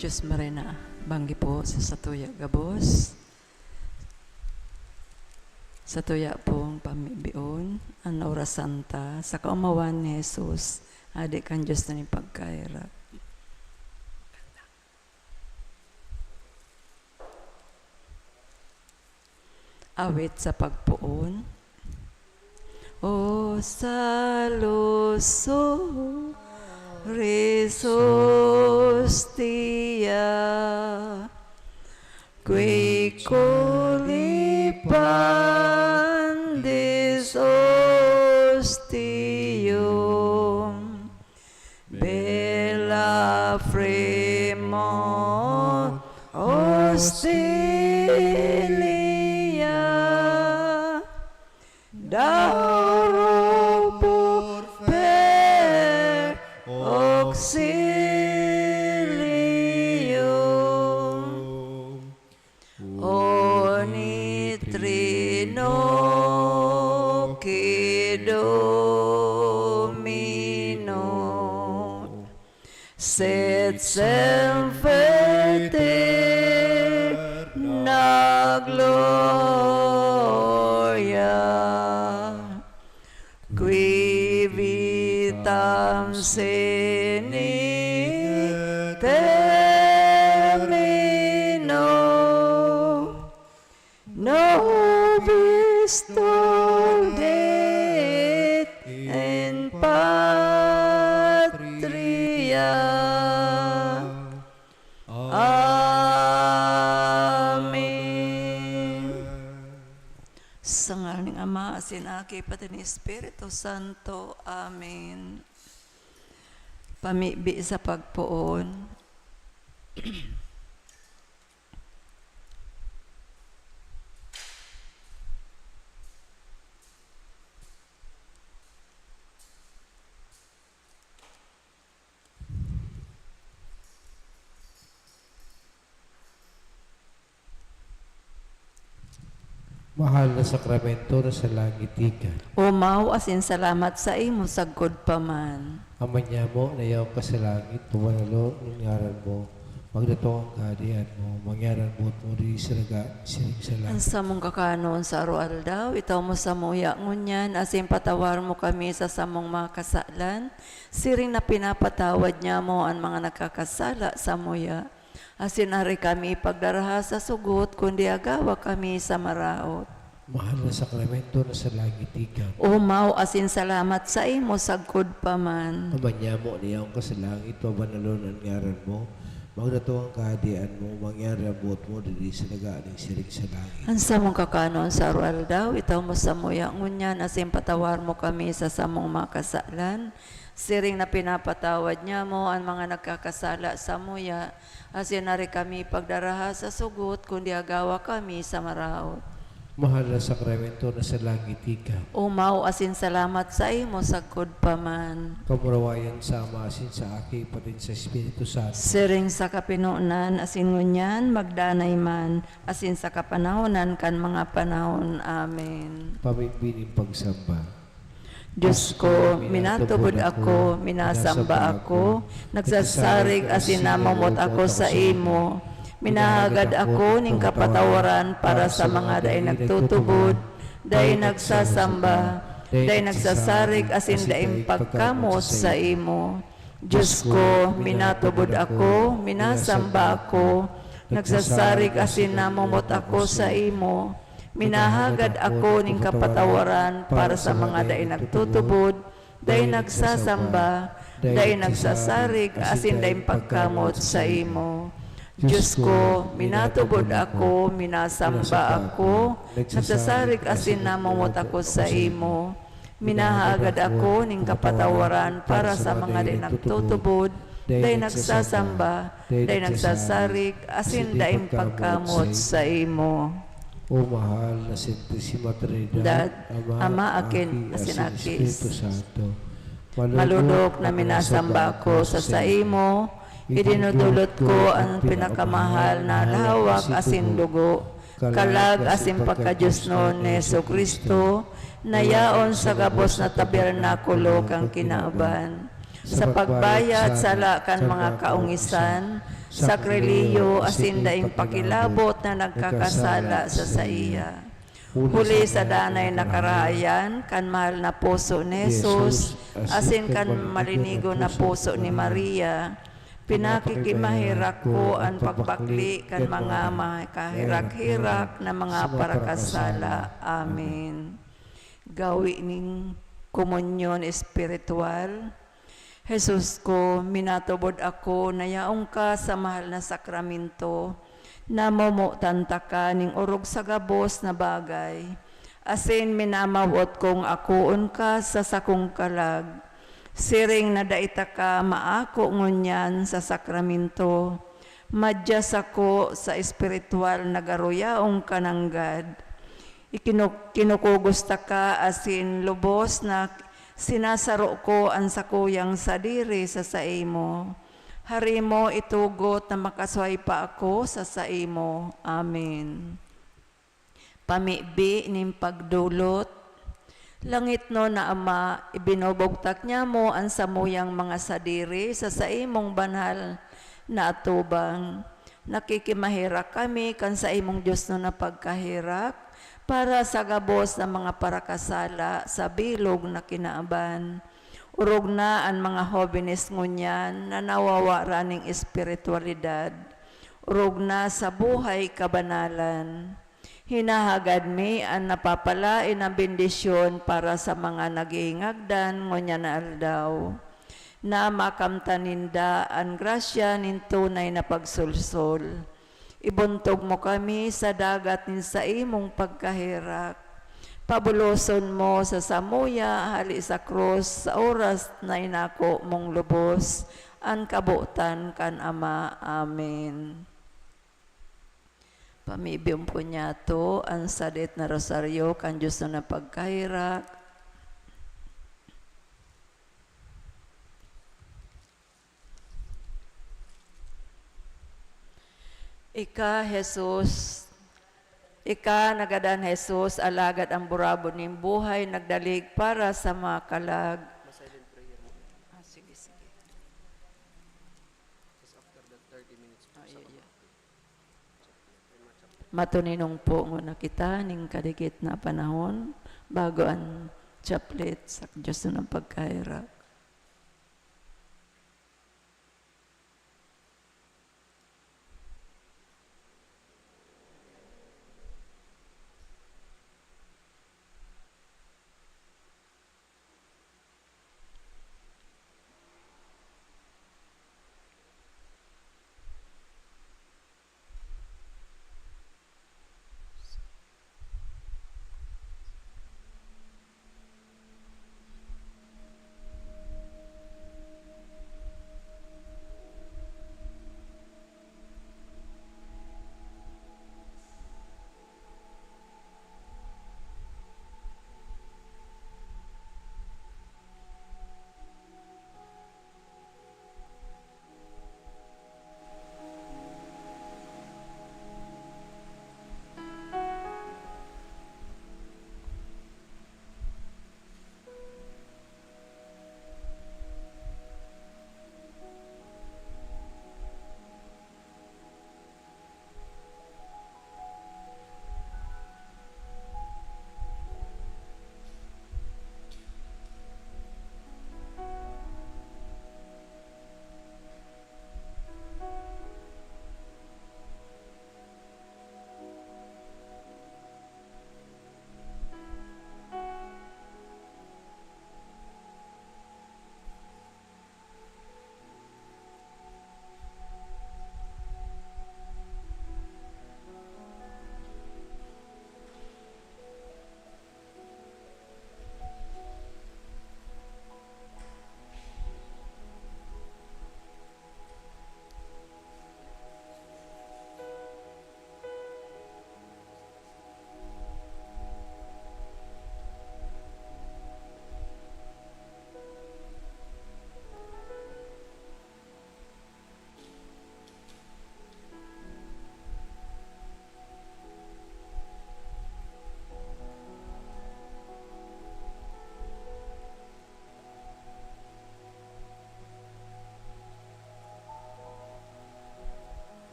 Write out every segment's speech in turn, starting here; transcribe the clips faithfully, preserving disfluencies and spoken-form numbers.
Diyos Marena, banggi po sa satuya gabos. Satuya pong pamibion, an Oras Santa, sa kaomawan ni Jesus, Hade kan Dios na nin pagkaherak. Awit sa pagpoon. O saluso, Rizostia, qui coli pandis ostium, bella fremont ostilia, Dauro per auxilium. Oni Trinoque Dominus, sed semper aeterna gloria, qui vitam sine termino nobis toldet in patria. Amen. Sa ngaran nin Ama, asin Aki, pati nin Espiritu Santo. Amen. Pamibi sa pagpoon. Mahal na sakramento na sa langit ika. Omaw asin salamat saimo sagkod pa man. Ama nyamo na yaon ka sa langit, pabanalon an ngaran mo. Magdatong an Kahadean mo, mangyari an boot mo digdi sa daga, siring sa langit. An samong kakanon sa aroaldaw, itao mo samuya ngunyan, asin patawar mo kami sa samong mga kasalan, siring na pinapatawad nyamo an mga nagkakasala samuya. Asin ari kami pagdaraha sa sugot, kundi agawa kami sa maraot. Mahal na sakramento na sa langit ika. Omaw asin salamat saimo sagkod pa man. Ama nyamo na yaon ka sa langit, pabanalon an ngaran mo. Magdatong an Kahadean mo, mangyari an boot mo digdi sa daga, siring sa langit. An samong kakanon sa aroaldaw, itao mo samuya ngunyan, asin patawar mo kami sa samong mga kasalan, siring na pinapatawad nyamo an mga nagkakasala samuya, asin ari kami pagdaraha sa sugot, kundi agawa kami sa maraot. Mahal na sakramento na sa langit ika. Omaw asin salamat saimo sagkod pa man. Kamurawayan sa Ama asin sa Aki, pati sa Espiritu Santo. Siring sa kapinonan, asin ngunyan, magdanay man, asin sa kapanahonan kan mga panahon. Amen. Pamibi nin pagsamba. Diyos ko, minatubod ako, minasamba ako, nagsasarig asin namomot ako saimo. Minahagad ako nin kapatawaran para sa mga dai nagtutubod, dai nagsasamba, dai nagsasarig asin daing pagkamot saimo. Diyos ko, minatubod ako, minasamba ako, nagsasarig asin namomot ako saimo. Minahagad ako nin kapatawaran para sa mga dai nagtutubod, dai nagsasamba, dai nagsasarig asin daing pagkamot saimo. Diyos ko, minatubod ako, minasamba ako, nagsasarig asin namomot ako saimo. Minahagad ako nin kapatawaran para sa mga dai nagtutubod, dai nagsasamba, dai nagsasarig, asin daing pagkamot saimo. O mahal na Santisima Trinidad, Dad, Ama, Ama, Aki, Aki, asin asin Aki. Espiritu Santo. Malodok na minasamba ako sa saimo, idinudulot ko an pinakamahal na lahawak asin dugo, kalag asin pagkadiosnon ni Jesu-Cristo, na yaon sa gabos na tabernakulo kan kinaban. Sa pagbayad sala kan mga kaongisan, sakrilyo asin daing pakilabot na nagkakasala sa saiya. Huli sa danay na karahayan kan mahal na puso ni Jesus, asin kan malinigo na puso ni Maria, pinakikimaherak ko an pagbakle kan mga makaherak-herak na mga parakasala. Amen. Gawi nin komunyon espiritual. Jesus ko, minatubod ako na yaon ka sa mahal na sakramento. Namomotan taka nin orog sa gabos na bagay, asin minamawot kong akoon ka sa sakong kalag. Siring na dai taka maako ngunyan sa sakramento, madya sako sa espiritual na garo yaon ka nanggad. Ikinu-, kinukugos taka asin lubos na sinasaro ko an sakuyang sadiri sa saimo. Hari mo itugot na makasuhay pa ako sa saimo. Amen. Pamibi nin pagdolot. Langitnon na Ama, ibinubugtak nyamo an samuyang mga sadiri sa saimong banal na atubang. Nakikimaherak kami kan saimong diosnon na pagkaherak para sa gabos na mga parakasala sa bilog na kinaban. Orog na an mga hobenes ngunyan na nawawara nin espiritualidad. Orog na sa buhay kabanalan. Hinahagad mi an napapalaen na bendisyon para sa mga naghihingagdan ngunyan na aldaw, na makamtan ninda an grasya nin tunay na pagsolsol. Ibuntog mo kami sa dagat nin saimong pagkaherak. Pabuloson mo sa samuya hali sa krus sa oras na inako mong lubos an kabotan kan Ama. Amen. Pamibion po niyato an sadit na rosaryo kan Dios na pagkaherak. Ika, Jesus, Ika, nagadan Jesus, alagad ang burabod nin buhay nagdalig para sa mga kalag. Ma-silent prayer mo. Ah, sige, sige. Just after the thirty minutes po. Ah, sa iya, iya. Matuninong po nguna kita ning kadikit na panahon bago an chaplet sa Dios na pagkaherak.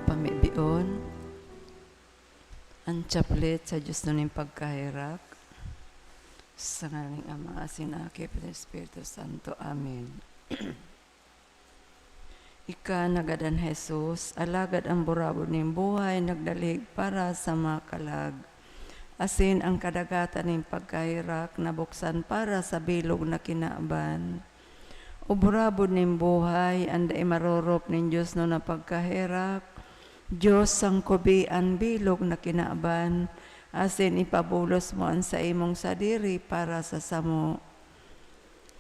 Pamibion, an chaplet sa Dios na nin pagkaherak, sa ngaran nin Ama, asin Aki, asin Espiritu Santo. Amen. Ika nagadan Jesus, alagad an burabod nin buhay nagdalig para sa mga kalag, asin an kadagatan nin pagkaherak nabuksan para sa bilog na kinaban. O burabod nin buhay, an dai marorop nin diosnon na pagkaherak, Dios, sangkobi an bilog na kinaban, asin ipabulos mo an saimong sadiri para sa samo.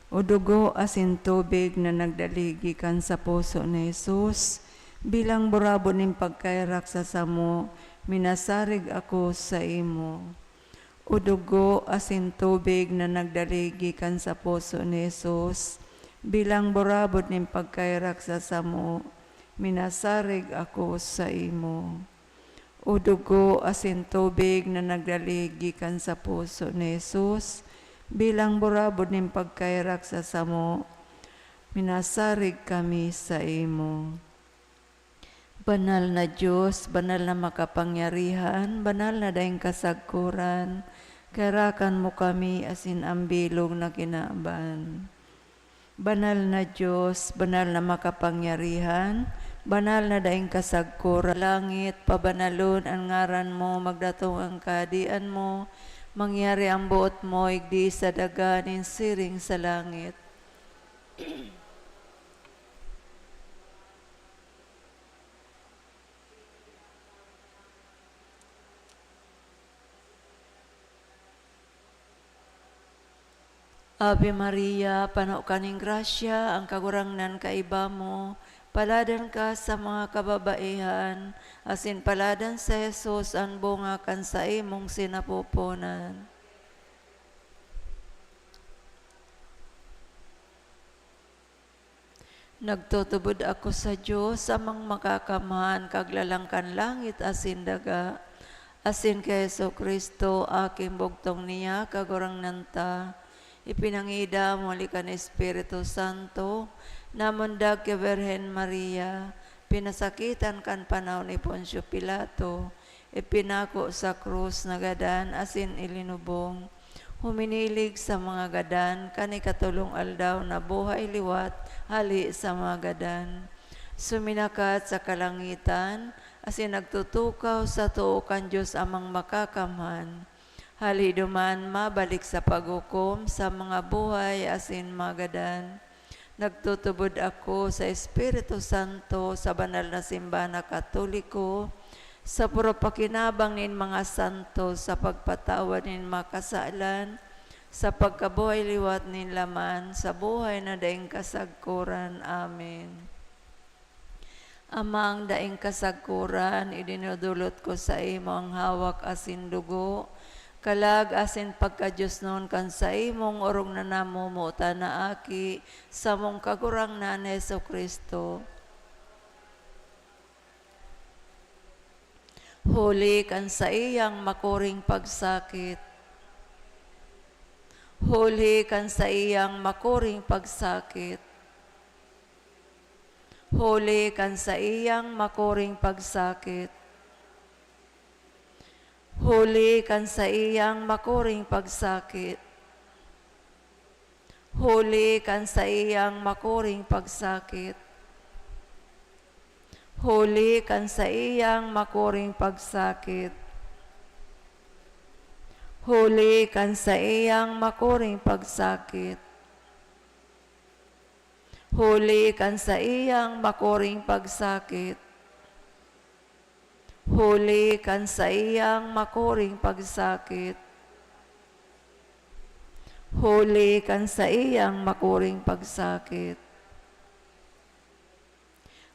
O dugo asin tubig na nagdaligi kan sa puso ni Jesus, bilang burabod nin pagkaherak sa samo, minasarig ako saimo. O dugo asin tubig na nagdaligi kan sa puso ni Jesus, bilang burabod nin pagkaherak sa samo, minasarig ako saimo. O dugo asin tubig na nagdaligi kan sa puso ni Jesus, bilang burabod nin pagkaherak sa samo, minasarig kami saimo. Banal na Dios, banal na makapangyarihan, banal na daing kasagkoran, kaherakan mo kami asin an bilog na kinaban. Banal na Dios, banal na makapangyarihan, banal na daing kasagkoran. Langit, pabanalon an ngaran mo, magdatong an kahadean mo, mangyari an boot mo, igdi sa daga nin siring sa langit. Ave Maria, pano ka nin grasya, ang Kagurangnan kaiba mo, paladan ka sa mga kababaihan, asin paladan si Jesus an bunga kan saimong sinapoponan. Nagtutubod ako sa Dios, Amang Makakamhan, Kaglalang kan langit asin daga, asin ki Jesu-Cristo, Aking bugtong niya, Kagurangnan ta. Ipinangidam huli kan Espiritu Santo, namundag ki Birhen Maria, pinasakitan kan panahon ni Poncio Pilato, ipinako sa krus, nagadan asin ilinubong. Huminilig sa mga gadan, kan ikatolong aldaw nabuhay liwat hali sa mga gadan. Suminakat sa kalangitan, asin nagtutukaw sa too kan Dios Amang Makakamhan. Hali duman mabalik sa paghukom sa mga buhay asin mga gadan. Nagtutubod ako sa Espiritu Santo, sa banal na simbahan na Katoliko, sa puro pakinabang nin mga santo, sa pagpatawad nin mga kasalan, sa pagkabuhay liwat nin laman, sa buhay na daing kasagkoran. Amen. Amang daing kasagkoran, idinudulot ko saimo ang hawak asin dugo, kalag asin pagkadiosnon kan saimong orog na namomotan na Aki, samong Kagurangnan Jesu-Cristo. Huli kan saiyang makuring pagsakit. Huli kan saiyang makuring pagsakit. Huli kan saiyang makuring pagsakit. Huli kan saiyang makuring pagsakit. Huli kan saiyang makuring pagsakit. Huli kan saiyang makuring pagsakit. Huli kan saiyang makuring pagsakit. Huli kan saiyang makuring pagsakit. Huli kan saiyang makuring pagsakit. Huli kan saiyang makuring pagsakit.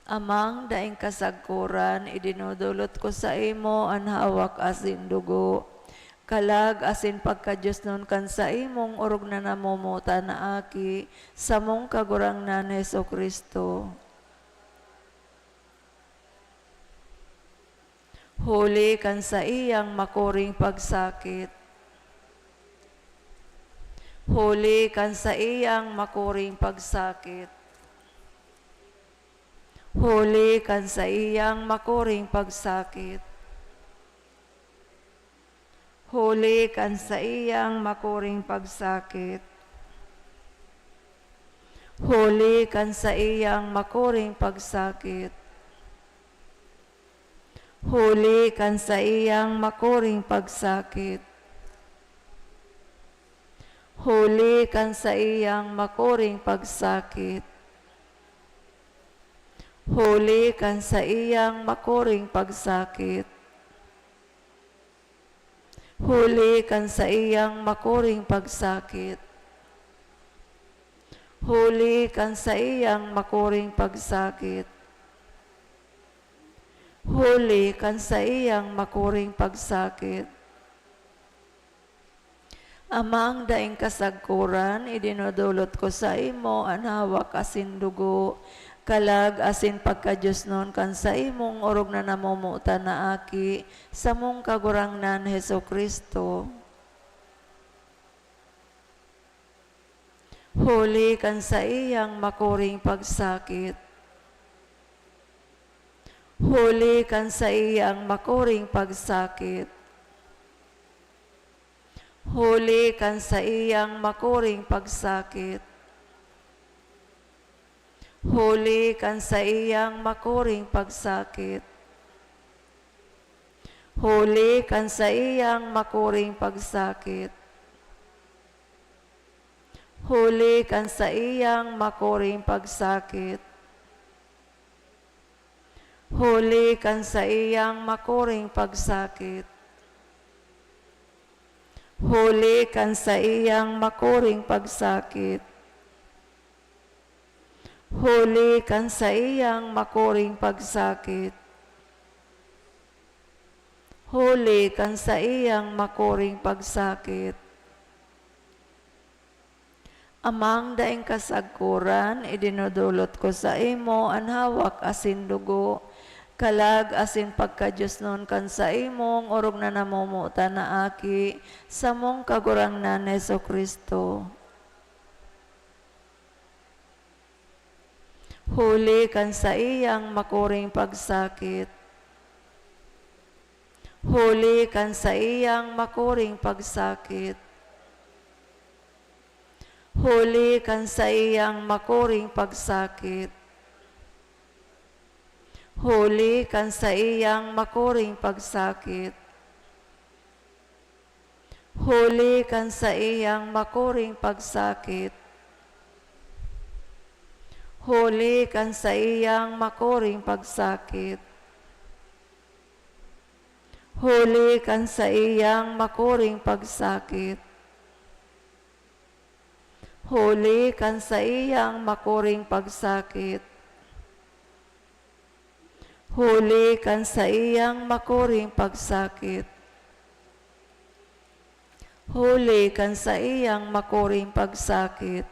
Amang daing kasagkoran, idinudulot ko saimo an hawak asin dugo, kalag asin pagkadiosnon kan saimong orog na namomotan na Aki, samong Kagurangnan Jesu-Cristo. Huli kan saiyang makuring pagsakit. Huli kan saiyang makuring pagsakit. Huli kan saiyang makuring pagsakit. Huli kan saiyang makuring pagsakit. Huli kan saiyang makuring pagsakit. Huli kan saiyang makuring pagsakit. Huli kan saiyang makuring pagsakit. Huli kan saiyang makuring pagsakit. Huli kan saiyang makuring pagsakit. Huli kan saiyang makuring pagsakit. Huli kan saiyang makuring pagsakit. Amang daing kasagkoran, idinodolot ko saimo an hawak asin dugo, kalag asin pagkadiosnon kan saimong orog na namomotan na Aki, samong Kagurangnan Jesu-Cristo. Huli kan saiyang makuring pagsakit. Huli kan saiyang makuring pagsakit. Huli kan saiyang makuring pagsakit. Huli kan saiyang makuring pagsakit. Huli kan saiyang makuring pagsakit. Huli kan saiyang makuring pagsakit. Huli kan saiyang makuring pagsakit. Huli kan saiyang makuring pagsakit. Huli kan saiyang makuring pagsakit. Huli kan saiyang makuring pagsakit. Amang daing kasagkoran, idinodolot ko saimo an hawak asin dugo, kalag asin pagkadiosnon kan saimong orog na namomotan na Aki, samong Kagurangnan Jesu-Cristo. Huli kan saiyang makuring pagsakit. Huli kan saiyang makuring pagsakit. Huli kan saiyang makuring pagsakit. Huli kan saiyang makuring pagsakit. Huli kan saiyang makuring pagsakit. Huli kan saiyang makuring pagsakit. Huli kan saiyang makuring pagsakit. Huli kan saiyang makuring pagsakit. Huli kan saiyang makuring pagsakit. Huli kan saiyang makuring pagsakit.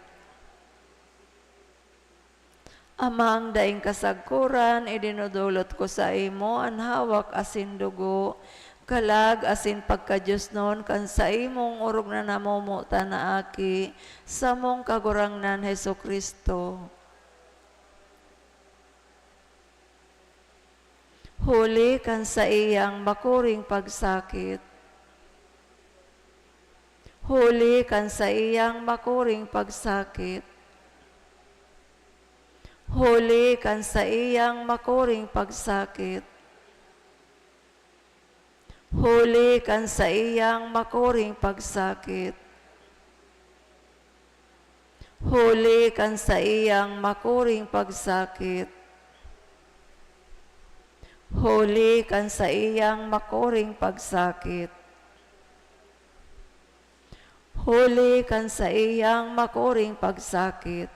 Amang daing kasagkoran, idinodolot ko saimo an hawak asin dugo, kalag asin pagkadiosnon kan saimong orog na namomotan na Aki, samong Kagurangnan Jesu-Cristo. Huli kan saiyang makuring pagsakit. Huli kan saiyang makuring pagsakit. Huli kan saiyang makuring pagsakit. Huli kan saiyang makuring pagsakit. Huli kan saiyang makuring pagsakit. Huli kan saiyang makuring pagsakit. Huli kan saiyang makuring pagsakit.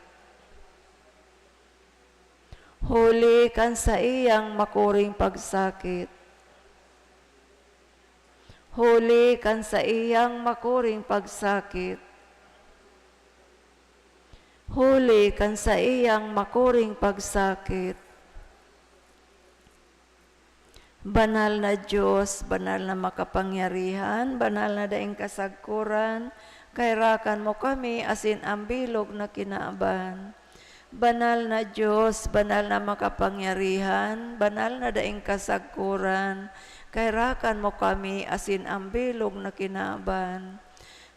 Huli kan saiyang makuring pagsakit. Huli kan saiyang makuring pagsakit. Huli kan saiyang makuring pagsakit. Banal na Dios, banal na makapangyarihan, banal na daing kasagkoran, kaherakan mo kami asin ang bilog na kinaban. Banal na Dios, banal na makapangyarihan, banal na daing kasagkoran, kaherakan mo kami asin ang bilog na kinaban.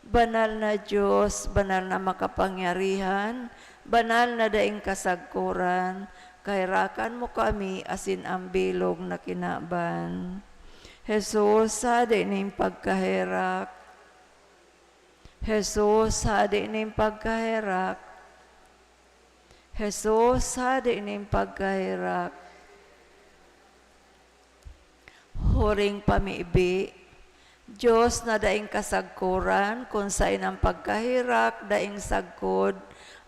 Banal na Dios, banal na makapangyarihan, banal na daing kasagkoran, kaherakan mo kami asin ang bilog na kinaban. Jesus, Hade nin pagkaherak. Jesus, Hade nin pagkaherak. Jesus, Hade nin pagkaherak. Huring pamibi, Dios na daing kasagkoran, kun saen an pagkaherak daing sagkod,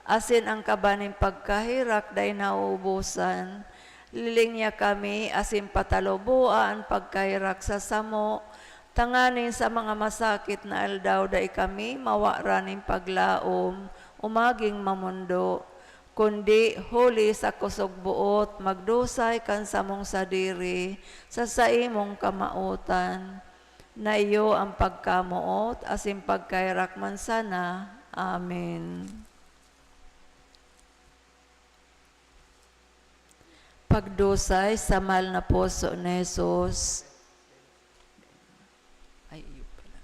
asin an kaba nin pagkaherak dai nauubosan, lilingya kami asin pataluboa an pagkaherak sa samo, tanganing sa mga masakit na aldaw dai kami mawaran nin paglaom o magin mamondo, kundi huli sa kosog boot magdusay kan samong sadiri sa saimong kamawotan, na iyo an pagkamoot asin pagkaherak man sana. Amen. Pagdusay sa mahal na puso ni Jesus. Ay, iyo pala.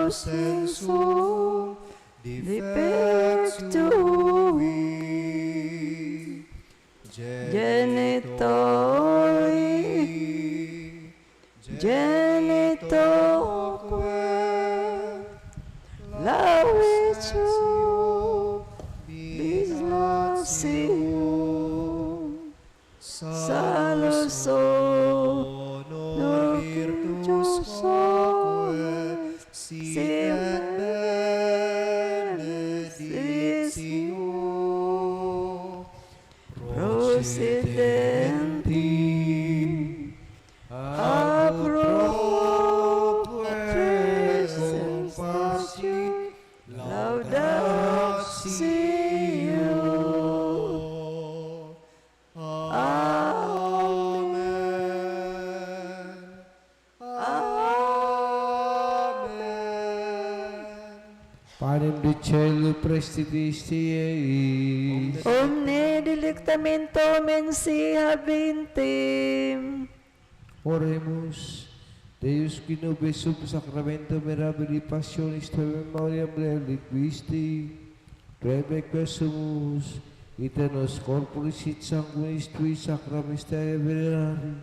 Sensu defectui, genitoi, genitoque, laudatio, bislasio, salus honor virtus quae, sit et benedictio, procedenti ab utroque confaci laudatio. Amen. Amen. Panem de caelo prestitis tiei. Omne delectamento mensi habentem. Oremus. Deus Ginobe sub sacramento mirabili passionis tuae memoriam reliquisti, requesquimus, ite nos corporis et sanguinis tui sacra mysteria venerari,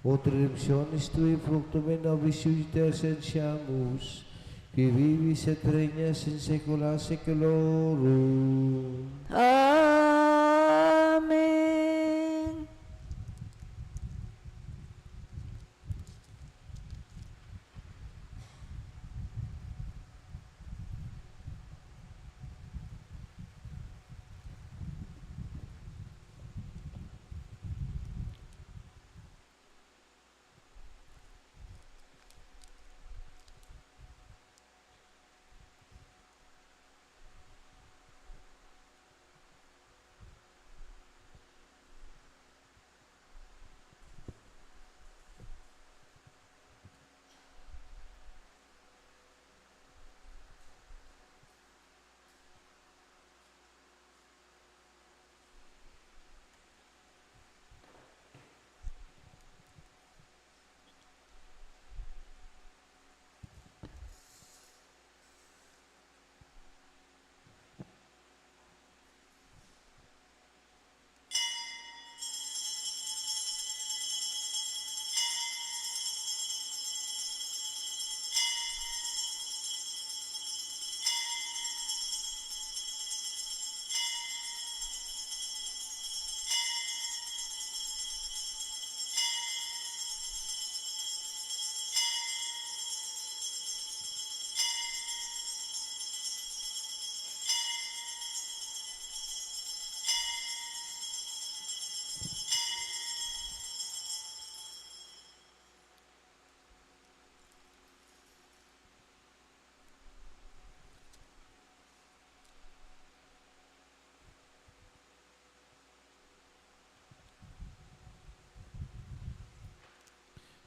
ut redemptionis tui fructum et novitiis te ascensiamus, qui vivis et regnas in saecula saeculorum. Amen.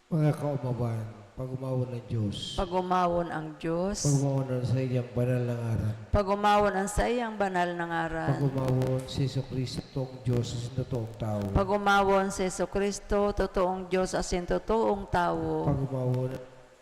Mga kaomawan, pag-omawon ang Diyos. Pag-omawon ang Diyos. Pag-omawon ang saiyang banal na ngaran. Pag-omawon ang saiyang banal na ngaran. Pag-omawon si Jesu-Cristo, totoong Diyos, asin totoong tawo. Pag-omawon si Jesu-Cristo, totoong Diyos, asin totoong tawo. Pag-omawon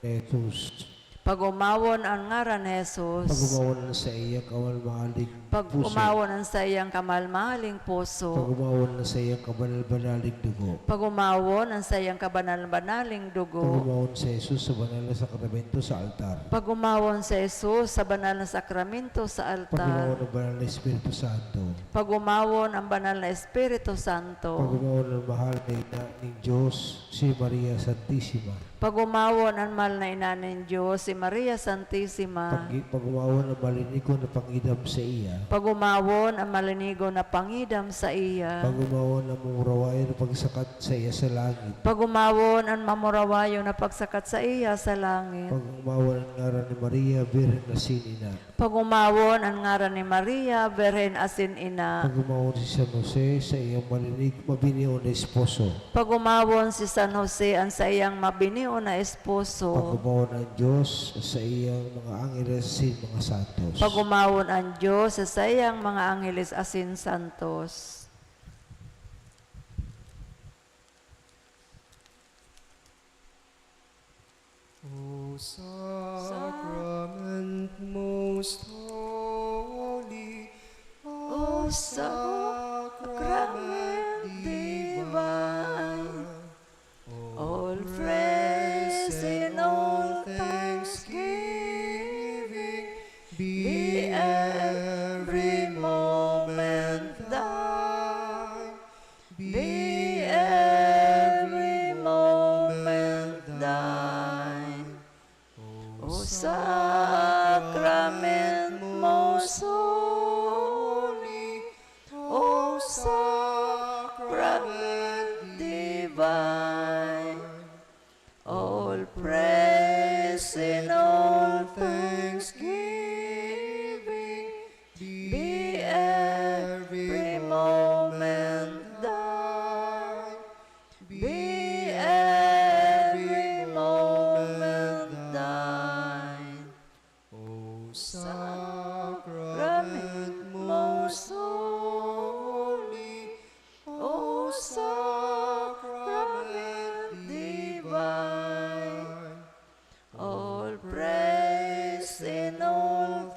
ni Jesus. Pag-omawon an ngaran ni Jesus. Pag-omawon an saiyang kamalmahaling puso. Pag-omawon an saiyang kamalmahaling puso. Pag-omawon an saiyang kabanal-banaling dugo. Pag-omawon an saiyang kabanal-banaling dugo. Pag-omawon si Jesus sa banal na sakramento sa altar. Pag-omawon si Jesus sa banal na sakramento sa altar. Pag-omawon ang banal na Espiritu Santo. Pag-omawon ang banal na Espiritu Santo. Pag-omawon ang mahal na ina ning Diyos, si Maria Santisima. Pag-omawon an mahal na ina nin Dios, si Maria Santisima. Pag-, pag-omawon an malinigon na pangidam saiya. Pag-omawon an malinigon na pangidam saiya. Pag-omawon an mamurawayon na pagsakat saiya sa langit. Pag-omawon an mamurawayon na pagsakat saiya sa langit. Pag-omawon an ngaran ni Maria, Birhen asin Ina. Pag-omawon an ngaran ni Maria, Birhen asin Ina. Pag-omawon si San Jose, saiyang malinig, mabinio na esposo. Pag-omawon si San Jose, an saiyang mabinio na esposo. Pag-omawon an Dios, saiyang mga angheles asin mga santos. Pag-omawon an Dios, saiyang mga angheles asin santos. O sacrament Sacrament divine, all praise and all thanksgiving be every moment thine, be every moment thine. O sacrament most holy, O sacrament divine, all praise and all thanksgiving be every moment thine, be every moment thine. O sacrament most holy, O sacrament divine, all praise and all